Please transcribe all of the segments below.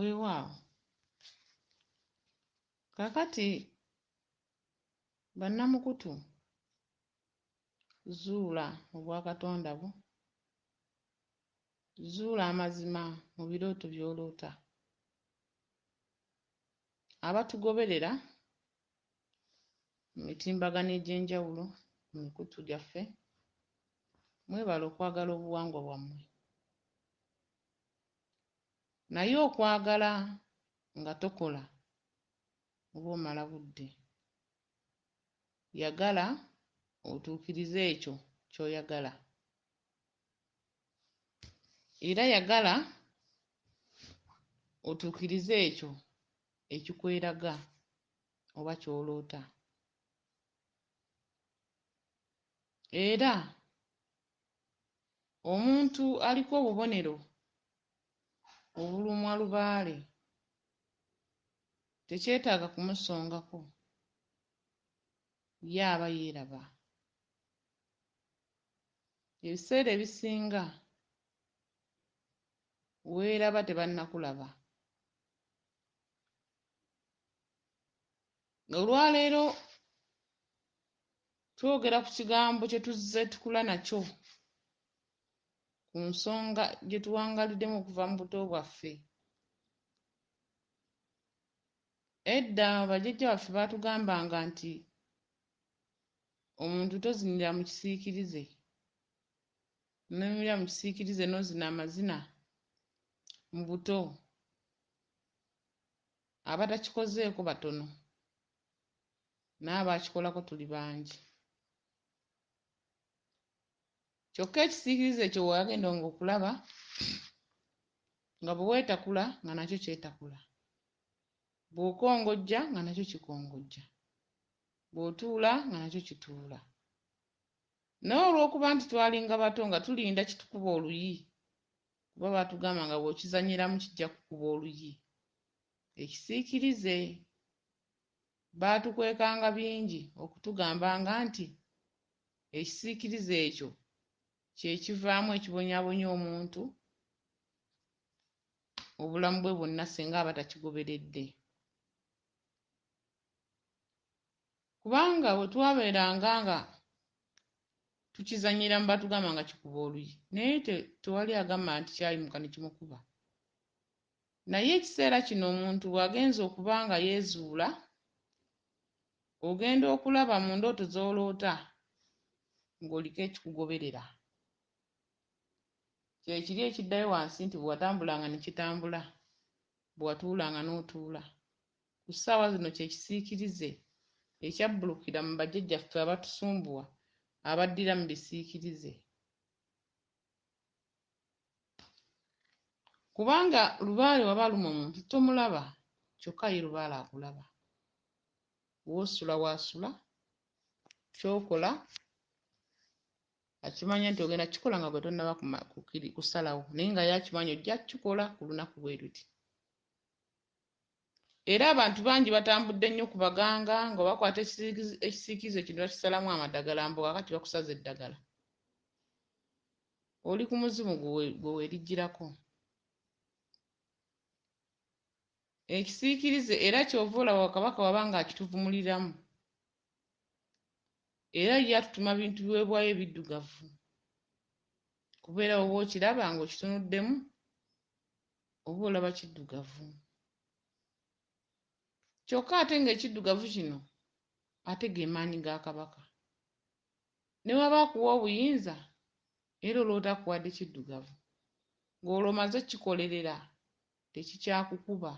Weewaawo, kaakati bannamukutu, zuula obwakatonda bwo, zuula amazima mu birooto by'oloota. Abatugoberera mu mitimbagano egy'enjawulo mu mikutu gyaffe, mwebale okwagala obuwangwa bwammwe. Naye okwagala nga tokola oba omala budde. Yagala otuukirize ekyo ky'oyagala. Era yagala otuukirize ekyo ekikweraga oba ky'oloota. Era omuntu aliko obubonero obulumwa lubaale tekyetaaga kumusongako, ye aba yeeraba. Ebiseera ebisinga weeraba tebannakulaba. Olwaleero twogera ku kigambo kye tuzze tukula nakyo ku nsonga gye tuwangaaliddemu okuva mu buto bwaffe. Edda bajjajja baffe baatugambanga nti omuntu tozinira mu kisiikirize, n'oyimirira mu kisiikirize n'ozina amazina mu buto, abatakikozeeko batono, n'abaakikolako tuli bangi. Kyokka ekisiikirize ekyo bwe wagendanga okulaba nga bwe weetakula nga nakyo kyetakula, bw'okongojja nga nakyo kikongojja, bw'otuula nga nakyo kituula. Naye olw'okuba nti twalinga bato nga tulinda kitukuba oluyi, kuba baatugamba nga bw'okizannyiramu kijja kukuba oluyi. Ekisiikirize baatukwekanga bingi okutugambanga nti ekisiikirize ekyo kye kivaamu ekibonyaabonya omuntu obulamu bwe bwonna singa aba takigoberedde. Kubanga bwe twabeeranga nga tukizannyiramu baatugamba nga kikuba oluyi, naye tewali agamba nti kyayimuka ne kimukuba. Naye ekiseera kino omuntu bw'agenze okuba nga yeezuula, ogenda okulaba mu ndooto z'oloota ng'oliko ekikugoberera. Kye kiri ekiddayo wansi nti bwe watambulanga ne kitambula, bwe watuulanga n'otuula. Ku ssaawa zino kye kisiikirize ekyabbulukira mu bajjajjaffe abatusumbuwa abaddira mu bisiikirize. Kubanga lubaale waba aluma omuntu tomulaba, kyokka ye lubaale akulaba. W'osula w'asula, ky'okola akimanya nti ogenda kukikola nga gwe tonnaba kusalawo, naye nga ye akimanyi ojja kukikola ku lunaku bwe luti. Era abantu bangi batambudde nnyo ku baganga nga bakwata ekisiikirize kino bakisalamu amadagala mbu kaakati bakusaza eddagala. Oli ku muzimu gwe weerigirako. Ekisiikirize era ky'ova olaba Kabaka waba ng'akituvumuliramu. Era ye atutuma bintu biweebwayo ebiddugavu. Kubeera oba okiraba ng'okitunuddemu oba olaba kiddugavu. Kyokka ate ng'ekiddugavu kino ate ge maanyi ga Kabaka. Ne bw'aba akuwa obuyinza era oloota akuwadde kiddugavu, ng'olwo omaze okukikolerera tekikyakukuba,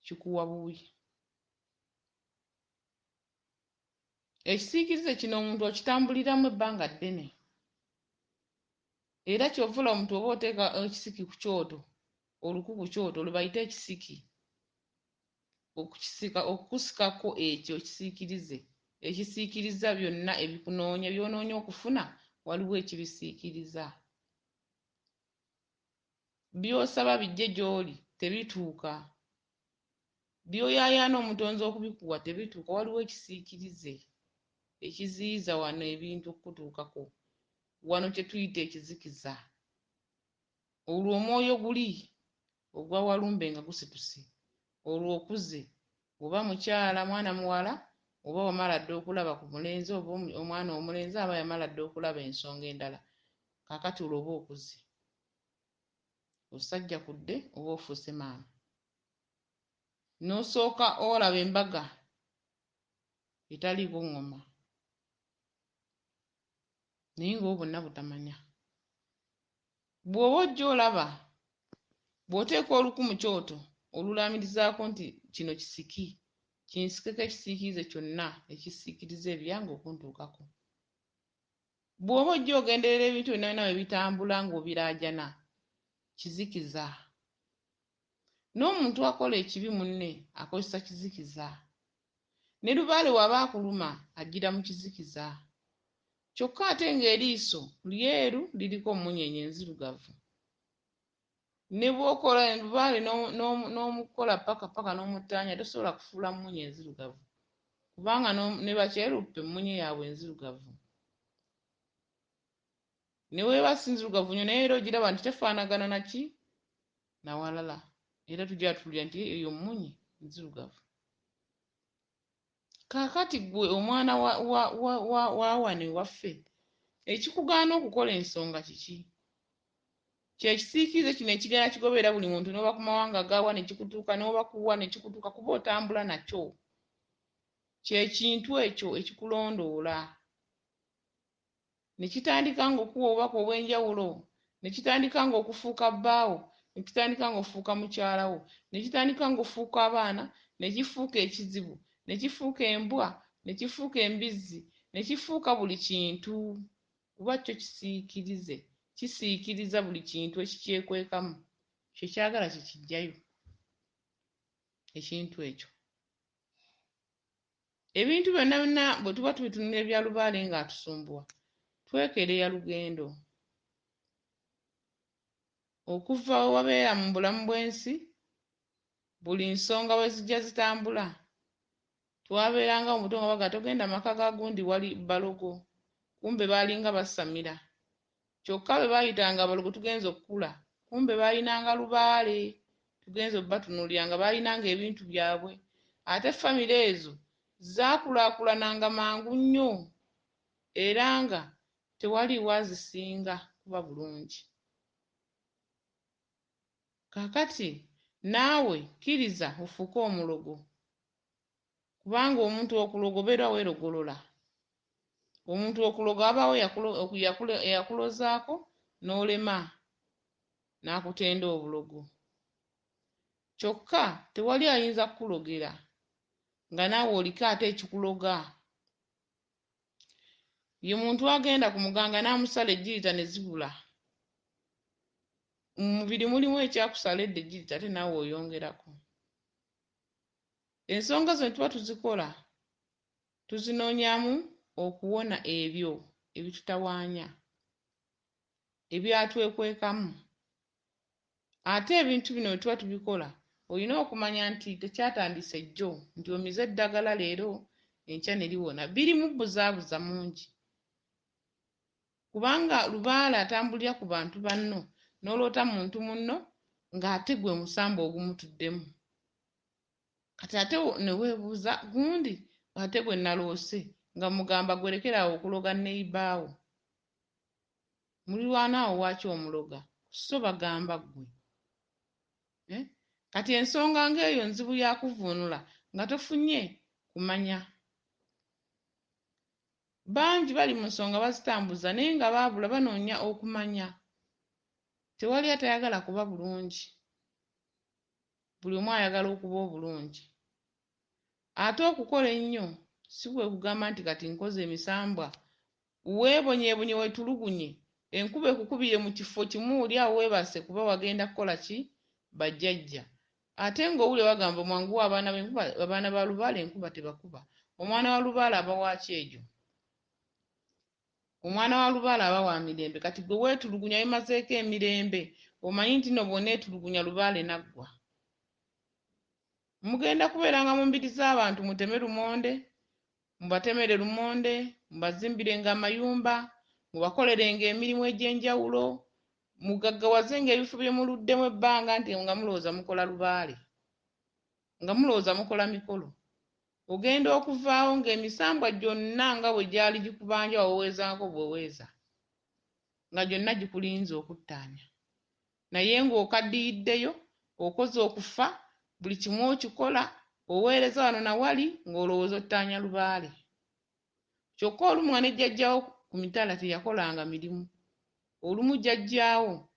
kikuwa buwi. Ekisiikirize kino omuntu okitambuliramu ebbanga ddene. Era ky'ova olaba omuntu oba oteeka ekisiki ku kyoto, oluku ku kyoto lwe bayita ekisiki, okukisika okusikako ekyo ekisiikirize ekisiikiriza byonna ebikunoonya by'onoonya okufuna waliwo ekibisiikiriza. By'osaba bijje gy'oli tebituuka. By'oyaayaana omutonzi okubikuwa tebituuka, waliwo ekisiikirize ekiziyiza wano ebintu okukutuukako. Wano kye tuyita ekizikiza. Olwo omwoyo guli Ogwa walumbe nga gusituse, olwo okuze, oba mukyala mwana muwala, oba wamala dda okulaba ku mulenzi, oba omwana omulenzi aba yamala dda okulaba ensonga endala. Kaakati olwo oba okuze, osajja kudde oba ofuuse maama. N'osooka olaba embaga etaliiko ŋŋoma, naye ng'obwo bwonna butamanya. Bw'oba ojja olaba, bw'oteeka oluku mu kyoto olulaamirizaako nti kino kisiki, kinsikeko ekisiikirize kyonna ekisiikiriza ebyange okuntuukako. Bw'oba ojja ogenderera ebintu byonna byonna bwe bitambula ng'obiraajana, kizikiza. N'omuntu akola ekibi munne akozesa kizikiza. Ne lubaale bw'aba akuluma ajjira mu kizikiza. Kyokka ate ng'eriiso lyeru liriko mmunyeenye nzirugavu. Ne bw'okola lubaale n'omukola paka paka n'omuttaanya tosobola kufuula mmunye nzirugavu, kubanga ne bakyeruppe emmunye yaabwe nzirugavu. Ne bw'eba si nzirugavu nnyo naye era ogiraba nti tefaanagana na ki na walala, era tujja tuwulira nti eyo mmunye nzirugavu. Kaakati ggwe omwana wa wano ewaffe, ekikugaana okukola ensonga kiki? Kye kisiikirize kino ekigenda kigoberera buli muntu n'oba ku mawanga gaawa ne kikutuuka, n'oba kuwa ne kikutuuka, kuba otambula nakyo. Kye kintu ekyo ekikulondoola. Ne kitandika ng'okuwa obubaka obw'enjawulo, ne kitandika ng'okufuuka bbaawo, ne kitandika ng'ofuuka mukyala wo, ne kitandika ng'ofuuka abaana, ne kifuuka ekizibu, ne kifuuka embwa, ne kifuuka embizzi, ne kifuuka buli kintu. Kuba kyo kisiikirize, kisiikiriza buli kintu ekikyekwekamu. Kye kyagala kye kiggyayo ekintu ekyo. Ebintu byonna byonna bwe tuba tubitunulira ebya lubaale ng'atusumbuwa, twekereya lugendo. Okuva we wabeera mu bulamu bw'ensi, buli nsonga bwe zijja zitambula, twabeeranga mu buto nga bagamba togenda maka ga gundi wali balogo, kumbe baalinga basamira. Kyokka bwe baayitanga abalogo tugenze okukula, kumbe baalinanga lubaale, tugenze obbatunuulira nga baalinanga ebintu byabwe. Ate famire ezo zaakulaakulananga mangu nnyo era nga tewaliiwo azisinga kuba bulungi. Kaakati naawe kkiriza ofuuke omulogo, kubanga omuntu okuloga obeera weerogolola. Omuntu okuloga abaawo eyakulozaako n'olema n'akutenda obulogo. Kyokka tewali ayinza kukulogera nga naawe oliko ate ekikuloga. Ye muntu agenda ku muganga n'amusala ejjirita ne zibula. Mu mubiri mulimu ekyakusala edda ejjirita ate naawe oyongerako. Ensonga zino tuba tuzikola tuzinoonyaamu okuwona ebyo ebitutawaanya, ebyatwekwekamu. Ate ebintu bino bwe tuba tubikola olina okumanya nti tekyatandise jjo, nti omize eddagala leero enkya ne liwona. Birimu buzaabuza mungi, kubanga lubaale atambulira ku bantu banno, n'oloota muntu munno ng'ate gwe musambwa ogumutuddemu. Kati ate ne weebuuza gundi ate gwe naloose nga mugamba gwe lekera awo okuloga neighbour. Mulirwana awo waaki omuloga? So bagamba ggwe. Kati ensonga ng'eyo nzibu ya kuvvuunula nga tofunye kumanya. Bangi bali mu nsonga bazitambuza naye nga baabula banoonya okumanya. Tewali atayagala kuba bulungi. Buli omu ayagala okuba obulungi. Ate okukola ennyo si kwe kugamba nti kati nkoze emisambwa, weebonyeebonye weetulugunye, enkuba ekukubire mu kifo kimu oli awo weebase kuba wagenda kukola ki? Bajjajja. Ate ng'owulira bagamba mwanguwa abaana b'enkuba, abaana ba lubaale enkuba tebakuba. Omwana wa lubaale aba wa kyejo. Omwana wa lubaale aba wa mirembe. Kati gwe weetulugunya wemazeeko emirembe, omanyi nti nno bw'oneetulugunya lubaale n'aggwa. Mugenda kubeeranga mu mbiri z'abantu muteme lumonde, mubatemere lumonde, mubazimbirenga amayumba, mubakolerenga emirimu egy'enjawulo, Mugaggawaze ng'ebifo bye muluddemu ebbanga nti nga mulowooza mukola lubaale, nga mulowooza mukola mikolo. Ogenda okuvaawo ng'emisambwa gyonna nga bwe gyali gikubanja waweweezangako bweweeza, nga gyonna gikulinze okuttaanya. Naye ng'okaddiyiddeyo, okoze okufa, buli kimu okikola, oweereza wano na wali ng'olowooza ottaanya lubaale. Kyokka olumu nga ne jjajjaawo ku mitala teyakolanga mirimu. Olumu jjajjaawo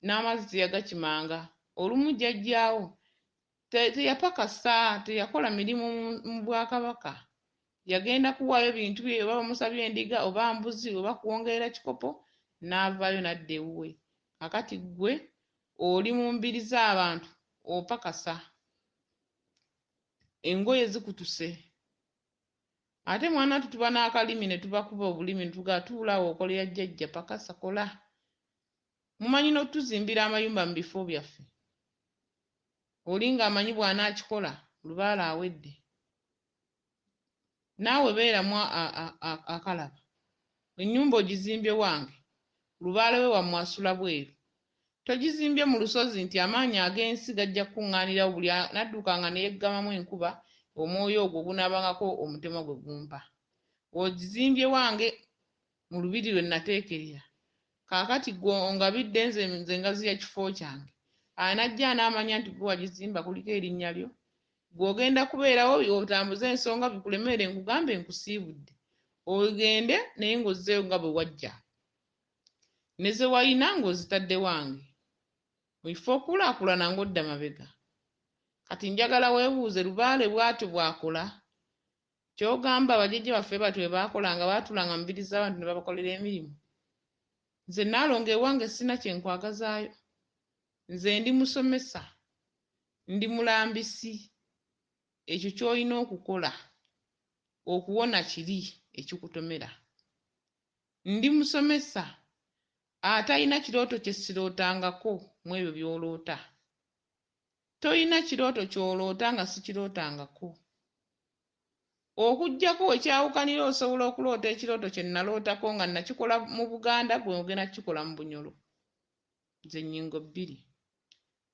n'amazzi teyagakimanga. Olumu jjajjaawo teyapakasa, teyakola mirimu mu bwakabaka. Yagenda kuwaayo bintu bye oba bamusabye endiga oba mbuzi oba kuwongerera kikopo n'avaayo n'adda ewuwe. Kaakati ggwe oli mu mbiri z'abantu opakasa. Engoye zikutuse. Ate mwana wattu tuba n'akalimi ne tubakuba obulimi ne tugamba tuula awo okolera jjajja pakasa kola. Mumanyi n'otuzimbira amayumba mu bifo byaffe. Oli ng'amanyi bw'anaakikola lubaale awedde. Naawe beeramu akalaba. Ennyumba ogizimbye wange, lubaale we wammwe asula bweru. Togizimbye mu lusozi nti amaanyi ag'ensi gajja kukuŋŋaanirawo buli anaddukanga ne yeggamamu enkuba omwoyo ogwo gunaabangako omutemwa gwe gumpa. Ogizimbye wange mu lubiri lwe nateekerera. Kaakati ggwe ongabidde nze nze ngaziya kifo kyange. Anajja anaamanya nti ggwe wagizimba kuliko erinnya lyo. Ggwe ogenda kubeerawo otambuze ensonga bikulemeere nkugambe nkusiibudde. Ogende naye ng'ozzeeyo nga bwe wajja. Ne ze walina ng'ozitadde wange. Mu kifo okukulaakulana ng'odda mabega. Kati njagala weebuuze lubaale bw'atyo bw'akola? Ky'ogamba bajjajja baffe batyo bwe baakolanga baatuulanga mu mbiri z'abantu ne babakolera emirimu? Nze Nnaalongo ewange sirina kye nkwagazaayo. Nze ndi musomesa, ndi mulambisi. Ekyo ky'olina okukola okuwona kiri ekikutomera. Ndi musomesa atalina kirooto kye sirootangako mu ebyo by'oloota. Tolina kirooto ky'oloota nga sikirootangako. Okuggyako we kyawukanira osobola okuloota ekirooto kye nalootako nga nakikola mu Buganda gwe ogenda kukikola mu Bunyoro. Nze nnyingo bbiri.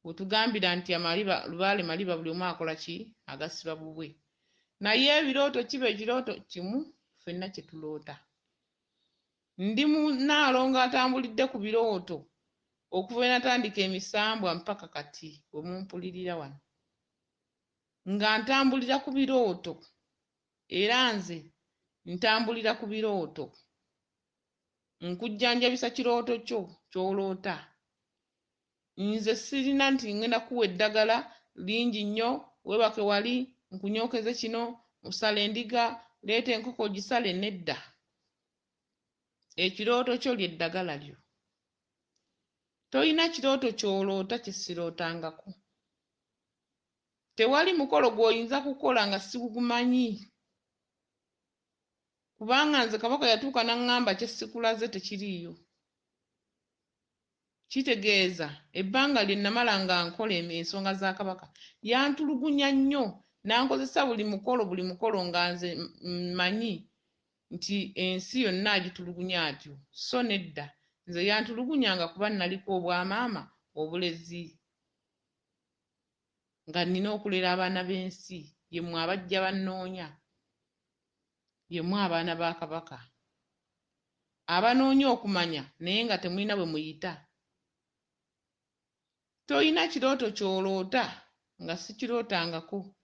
Wetugambira nti amaliba lubaale maliba buli omu akola ki agasiba bubwe. Naye ebirooto kiba ekirooto kimu ffenna kye tuloota. Ndi Nnaalongo atambulidde ku birooto okuva lwe natandika emisambwa mpaka kati we mumpulirira wano. Nga ntambulira ku birooto era nze ntambulira ku birooto. Nkujjanjabisa kirooto kyo ky'oloota. Nze sirina nti ngenda kukuwa eddagala lingi nnyo weebake wali nkunyookeze kino osala endiga leeta enkoko ogisale nedda. Ekirooto kyo lye ddagala lyo. Tolina kirooto ky'oloota kye sirootangako. Tewali mukolo gw'oyinza kukola nga sigugumanyi. Kubanga nze Kabaka yatuuka n'aŋŋamba kye sikulaze tekiriiyo. Kitegeeza ebbanga lye namala nga nkola ensonga za Kabaka yantulugunya nnyo n'ankozesa buli mukolo buli mukolo nga nze mmanyi nti ensi yonna agitulugunya atyo. So nedda nze yantulugunyanga kuba naliko obwamaama obulezi nga nnina okulera abaana b'ensi ye mmwe abajja bannoonya ye mmwe abaana ba Kabaka abanoonya okumanya naye nga temulina bwe muyita. Tolina kirooto ky'oloota nga sikirootangako.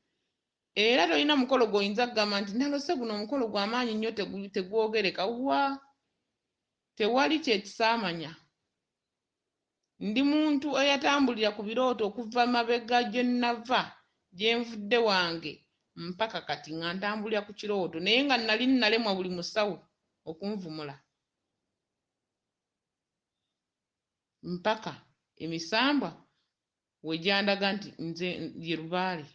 Era tolina mukolo gw'oyinza kugamba nti naloose guno omukolo gwa maanyi nnyo tegwogereka. Wa! Tewali kye kisaamanya. Ndi muntu eyatambulira ku birooto okuva mabega gye nava gye nvudde wange mpaka kati nga ntambulira ku kirooto naye nga nali nalemwa buli musawo okunvumula mpaka emisambwa we gyandaga nti nze ye lubaale.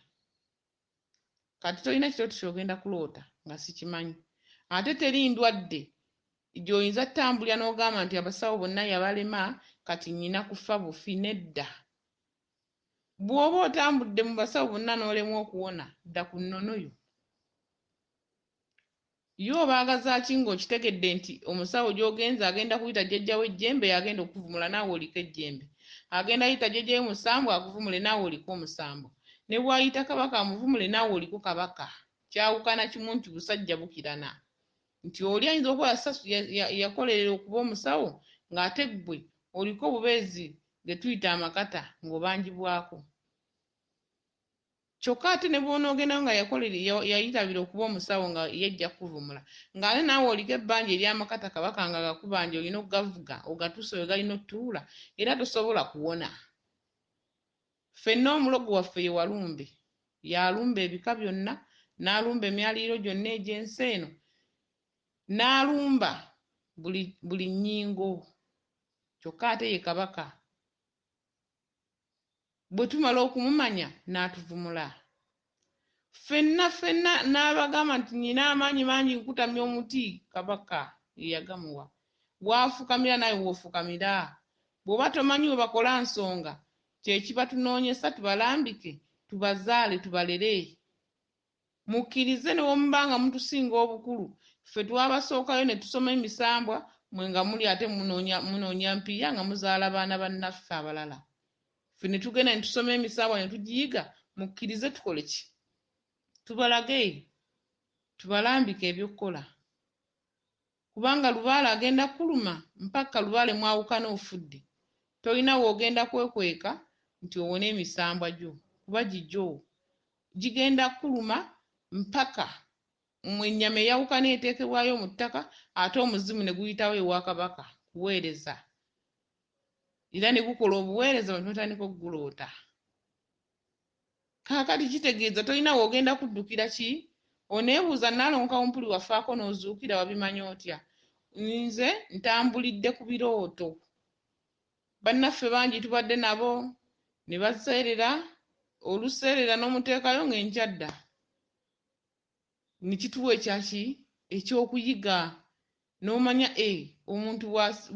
Kati tolina kirooto ky'ogenda kuloota nga sikimanyi. Ate teri ndwadde gy'oyinza ttambulira n'ogamba nti abasawo bonna yabalema kati nnyina kufa bufi nedda. Bw'oba otambudde mu basawo bonna n'olemwa okuwona dda ku nnono yo. Ye obaagaza ki ng'okitegedde nti omusawo gy'ogenze agenda kuyita jjajja we ejjembe y'agenda okuvumula naawe oliko ejjembe, agenda yita jjajja we musambwa akuvumule naawe oliko omusambwa, ne bw'ayita kabaka amuvumule naawe oliko kabaka. Kyawukana kimu nti busajja bukirana, nti oli ayinza okuba yakolerera okuba omusawo ng'ate ggwe oliko obubeezi ge tuyita amakata ng'obanjibwako. Kyokka ate ne bw'onoogendayo nga yayitabira okuba omusawo nga ye ajja kukuvumula, ng'ate naawe oliko ebbanja ery'amakata kabaka nga gakubanja olina okugavuga ogatuuse we galina otuula, era tosobola kuwona. Ffenna omulogo waffe ye Walumbe, y'alumba ebika byonna, n'alumba emyaliiro gyonna egy'ensi eno, n'alumba buli nnyingo, kyokka ate ye kabaka. Bwe tumala okumumanya n'atuvumula. Ffenna ffenna n'abagamba nti nnina amaanyi mangi nkutamya omuti, kabaka ye yagamuwa. W'afukamira naawe w'ofukamira. Bw'oba tomanyi bwe bakola nsonga, kye kibatunoonyesa tubalambike, tubazaale, tubalere. Mukkirize ne bwe muba nga mutusinga obukulu, ffe twabasookayo ne tusoma emisambwa, mmwe nga muli ate munoonya mpiiya nga muzaala baana bannaffe abalala. Ffe ne tugenda ne tusoma emisambwa ne tugiyiga, mukkirize tukole ki? Tubalage, tubalambike ebyokukola. Kubanga lubaale agenda kuluma mpaka lubaale mwawukana ofudde. Tolina w'ogenda kwekweka nti owone emisambwa gyo, kuba gigyo. Gigenda kuluma mpaka ennyama eyawukana eteekebwayo mu ttaka ate omuzimu ne guyitawo ewa kabaka kuweereza. Era ne gukola obuweereza abantu batandika okuguloota. Kaakati kitegeeza tolina w'ogenda kuddukira ki? Oneebuuza Nnaalongo Kawumpuli wafaako n'ozuukira wabimanya otya? Nze ntambulidde ku birooto. Bannaffe bangi tubadde nabo ne baseerera, oluseerera n'omuteekayo ng'enkya dda. Ne kituwa ekyaki? Ekyokuyiga. N'omanya omuntu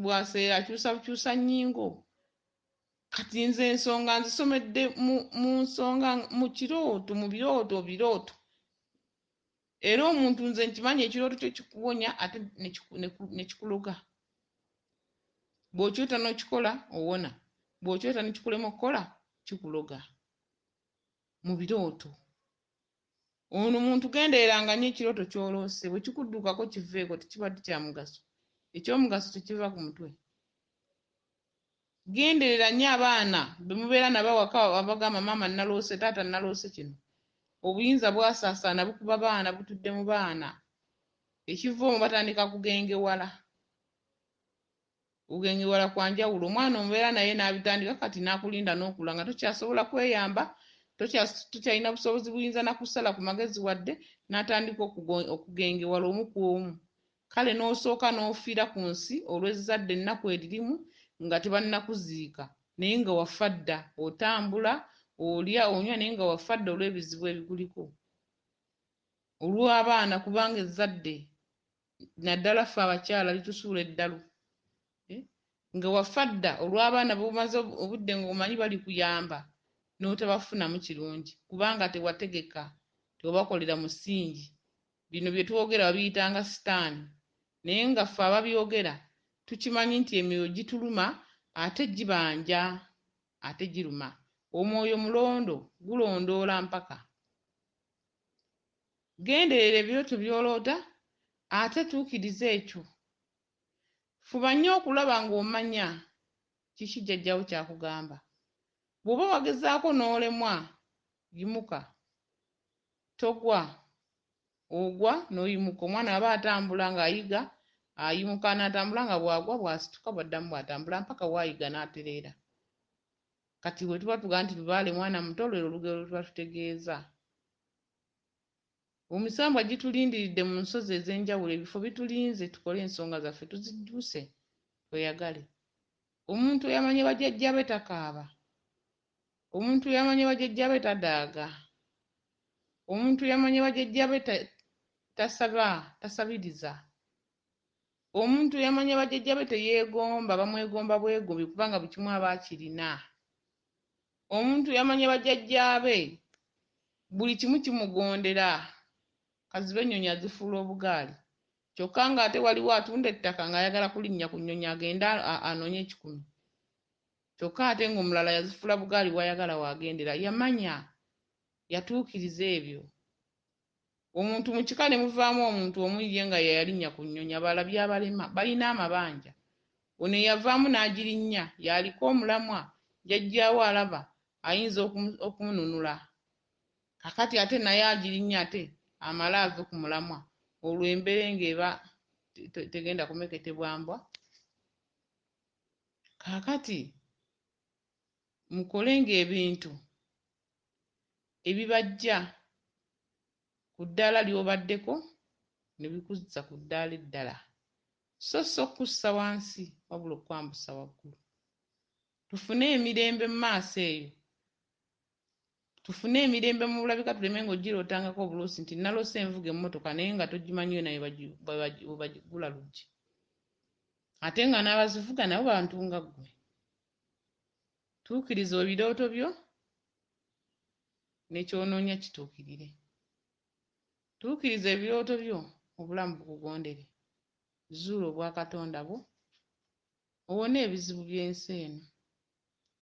bw'aseera akyusa bukyusa nnyingo. Kati nze ensonga nzisomedde mu nsonga mu kirooto, mu birooto birooto. Era omuntu nze nkimanyi ekirooto kyo kikuwonya ate ne kikuloga. Bw'okyota n'okikola owona, bw'okyota ne kikulema okukola kikuloga mu birooto. Ono muntu gendereranga nnyo ekirooto ky'oloose, bwe kikuddukako kiveeko tekibadde kya mugaso. Ekyomugaso tekiva ku mutwe. Genderera nnyo abaana be mubeera nabo awaka abagamba maama naloose, taata naloose kino. Obuyinza bwasaasaana bukuba baana, butudde mu baana. Ekiva omwo batandika kugengewala. Okugengewala kwa njawulo. Omwana omubeera naye n'abitandika kati n'akulinda n'okula nga tokyasobola kweyamba, tokyalina busobozi buyinza na kusala ku magezi wadde, n'atandika okugengewala omu ku omu. Kale n'osooka n'ofiira ku nsi olw'ezzadde ennaku eririmu nga tebannakuziika, naye nga wafa dda, otambula, olya, onywa naye nga wafa dda olw'ebizibu ebikuliko. Olw'abaana kubanga ezzadde naddala ffe abakyala litusuula eddalu. Nga wafa dda olw'abaana b'omaze obudde ng'omanyi bali kuyamba n'otabafunamu kirungi kubanga tewategeka, tewabakolera musingi. Bino bye twogera babiyitanga sitaani, naye nga ffe ababyogera tukimanyi nti emyoyo gituluma ate gibanja ate giruma. Omwoyo mulondo gulondoola mpaka. Genderera ebirooto by'oloota ate tuukiriza ekyo. Fuba nnyo okulaba ng'omanya kiki jjajjawo ky'akugamba. Bw'oba wagezaako n'olemwa, yimuka. Togwa, ogwa n'oyimuka. Omwana aba atambula ng'ayiga, ayimuka n'atambula nga bw'agwa bw'asituka bw'addamu bw'atambula mpaka w'ayiga n'atereera. Kati bwe tuba tugamba nti lubaale mwana muto, lwe olugero lwe tuba tutegeeza. Emisambwa gitulindiridde mu nsozi ez'enjawulo, ebifo bitulinze tukole ensonga zaffe tuzijjuse tweyagale. Omuntu eyamanya bajjajja be takaaba. Omuntu eyamanya bajjajja be tadaaga. Omuntu eyamanya bajjajja be tasaba, tasabiriza. Omuntu eyamanya bajjajja be teyeegomba, bamwegomba bwegombi kubanga buli kimu aba akirina. Omuntu eyamanya bajjajja be buli kimu kimugondera. Kazibe ennyonyi azifuula obugaali. Kyokka ng'ate waliwo atunda ettaka ng'ayagala kulinnya ku nnyonyi agende anoonye 1,000. Kyokka ate ng'omulala yazifuula bugaali w'ayagala w'agendera. Yamanya, yatuukiriza ebyo. Omuntu mu kika ne muvaamu omuntu omu ye nga ye yalinnya ku nnyonyi, abalala byabalema, balina amabanja. Ono eyavaamu n'agirinnya y'aliko omulamwa, jjajjaawe alaba ayinza okumununula. Kaakati ate naye agirinnya ate amale ave ku mulamwa, olwo emberenge eba tegenda kumeketebwa mbwa. Kaakati mukolenga ebintu ebibajja ku ddaala ly'obaddeko ne bikuzza ku ddaala eddala. So si okukussa wansi wabula okukwambusa waggulu. Tufune emirembe mu maaso eyo. Tufune emirembe mu bulabika tuleme ng'ogirootangako obuloosi nti naloose envuga emmotoka naye nga togimanyi yona bwe bagigula luggi. Ate nga n'abazivuga nabo bantu nga ggwe. Tuukiriza ebirooto byo ne ky'onoonya kituukirire. Tuukiriza ebirooto byo obulamu bukugondere. Zuula obwakatonda bwo owone ebizibu by'ensi eno.